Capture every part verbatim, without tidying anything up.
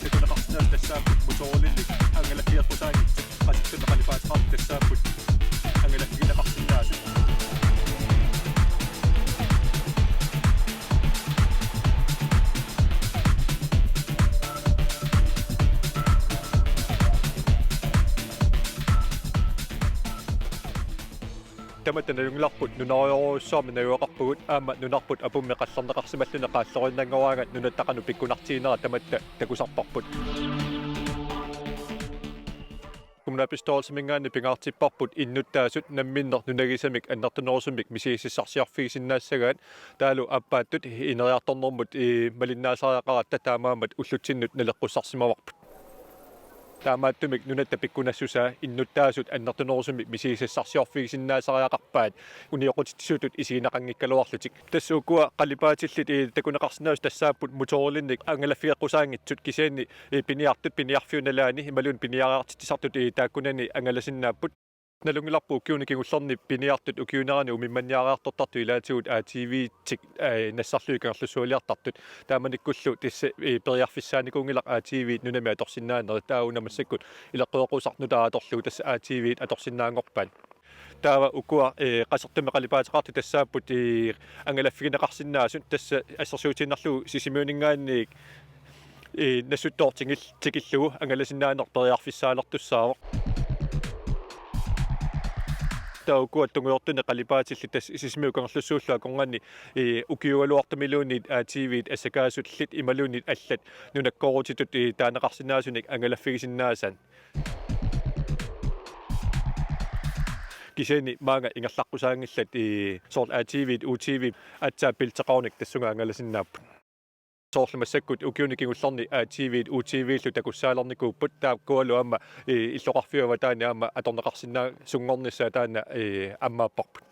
Takuneqarsinnaasut tassaapput motoorilinnik angalaffigeqqusaanngitsut, qasittumik qalipaateqartut tassaapput angalaffigineqarsinnaasut. Tamatta nalunngilarput nunarujorujussuarmik najugaqarpugut, aamma nunarput apummi qallerneqarsimalluni qaalloriinnanngoraangat nunatta qanoq pikkunartiginera tamatta takusarparput. Kommunalbestyrelsiminngaanniit pingaartipparput innuttaasut namminneq nunagisamik annertunerusumik misigisassarsiorfigisinnaassagaat, taavalu aappaattut ineriartornermut, ii, malinnaasariaqaratta taamaammat ullutsinnut naleqqussarsimavarput. Taamaattumik nunatta pikkunassusaa innuttaasut annertunerusumik misigisassarsiorfigisinnaasariaqarpaat unioqqutitsisutut isigineqanngikkaluarlutik. Tassa ukua qalipaatillit, ii, takuneqarsinnaasut tassaapput motoorilinnik angalaffigeqqusaanngitsut, kisianni, ii, piniartut piniarfiup nalaani imaluunniit piniariartitsisartut, ii, taakkunani angalasinnaapput. Nalunngilarput ukiuni kingullerni piniartut ukiuunerani umimmanniariartortartut ilaatigut A T V-tik, ii, nassarlugit Kangerlussualiartartut. Taamanikkullu tassa, ii, periarfissaanikuunngilaq A T V-t nunami atorsinnaanerit, taava una massakkut ileqqoqqusaarnut atorlugu tassa A T V-t atorsinnaanngorpaat. Taava ukua, ii, qasittumik qalipaateqartut tassaapput, ii, angalaffigineqarsinnaasut, tassa assersuutiinnarlugu Sisimiuninngaanniit, ii, nassuttoortigil-, tikillugu angalasinnaaneq periarfissaalertussaavoq. Taava ukua tungujortunik qalipaatillit tassa Sisimiut Kangerlussuullu akornanni, ii, ukiuugaluartumiluunniit A T V-t assakaasullit imaluunniit allat nunakkoorutitut, ii, taaneqarsinnaasunik angalaffigisinnaasaat. Kisianni maanga ingerlaqqusaanngillat, ii, soorlu A T V-t U T V aatsaat pelteqarnermik tassunga angalasinnaapput. Soorlu massakkut ukiuni kingullerni A T V-t U T V-llu takussaalernikuupput, taakkualu aamma, ii, illoqarfiup avataani aamma atorneqarsinnaasunngornissaat taanna, ii, ammaapparput.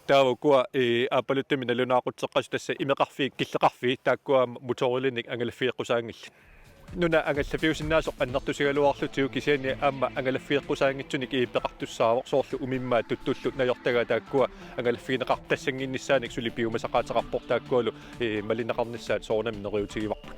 Taava ukua, ii, aappaluttumik nalunaaqutseqqasut tassa imeqarfiit killeqarfiit, taakkua aamma motoorilinnik angalaffigeqqusaanngillat. Nuna angalaffiusinnaasoq annertusigaluarlutigu kisianni aamma angalaffigeqqusaanngitsunik, ii, peqartussaavoq, soorlu umimmaat tuttullu najortagaat taakkua angalaffigineqartassannginnissaanik suli piumasaqaateqarpoq, taakkualu, ii, malinneqarnissaat soorunami neriuutigivarput.